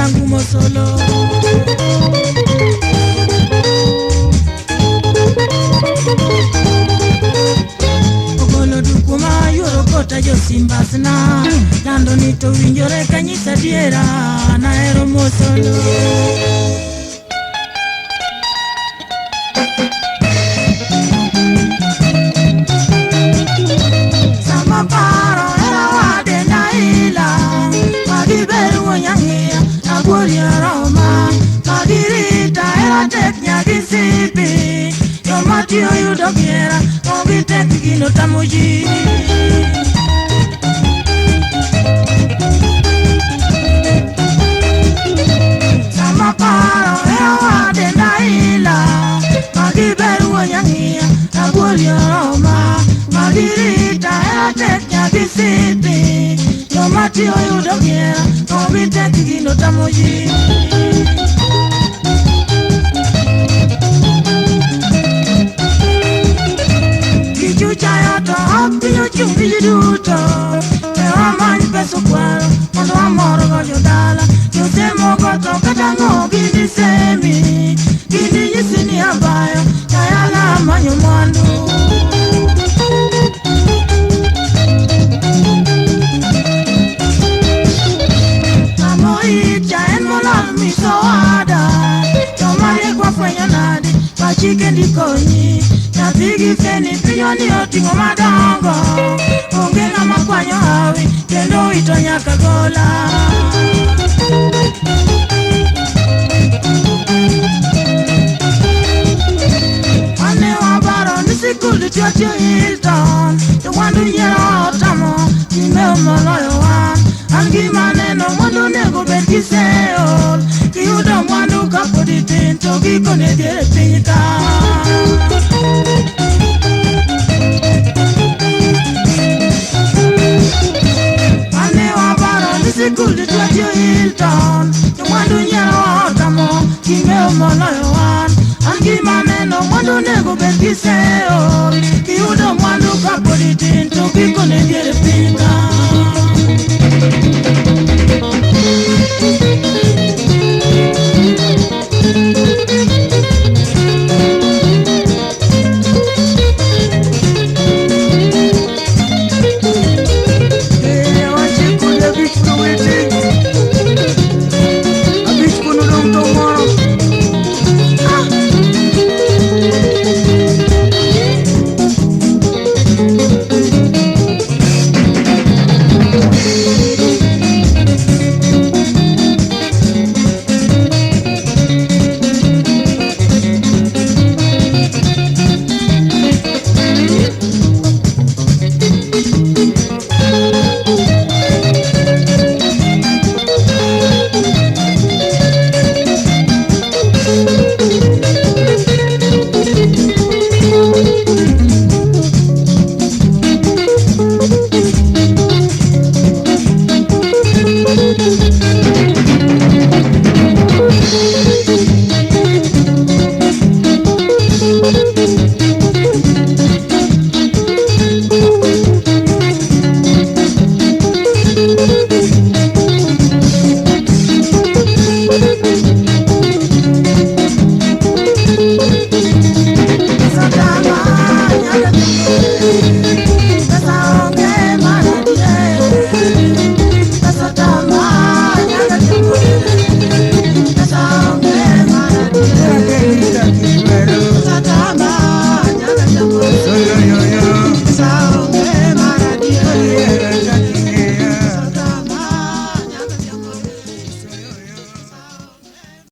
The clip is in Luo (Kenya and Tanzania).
Yangu mosolo. Ogolo duku ma yuoro kota josimbasna. Lando ni to winjore kanyisa diera nahero mosolo. Sama paro hera wade naila Magiber wuonyang'iya aguori oroma Magirita hera tek nyagi sipi Joma tiyo yudo giera onge tek gino tamo ji. Sama paro hera wade naila Magiber wuonyang'iya aguori oroma Magirita hera tek nyagi sipi Joma tiyo yudo giera onge tek gino tamo ji. Kichuchaya to ok piny ochung' gi ji duto. We wamany pesa okwalo mondo wamorgo jodala. Josemoko to kata ang'o gini semi. Gini nyisi ni abayo jayala manyo mwandu. Ng'amoicha en molal misowada. Joma riek wafwenyo nade pachi kendi konyi. Nyathi gi feni pinywa ni oting'o madongo. Onge ng'ama kwanyo hawi kendo wito nyaka gola. Wane wabaro ni sikul tiyo tiyo Hilton. To mwandu nyiero otamo ji mewo moloyo wan. An gima neno mwandu onego bed gi seol. Kiyudo mwandu kapod itin to gikone dhier e piny ka. Wane wabaro ni sikul tiyo tiyo Hilton. To mwandu nyiero otamo ji mewo moloyo wan. An gima neno mwandu onego bed gi seol. Kiyudo mwandu kapod itin to gikone dhier e piny ka.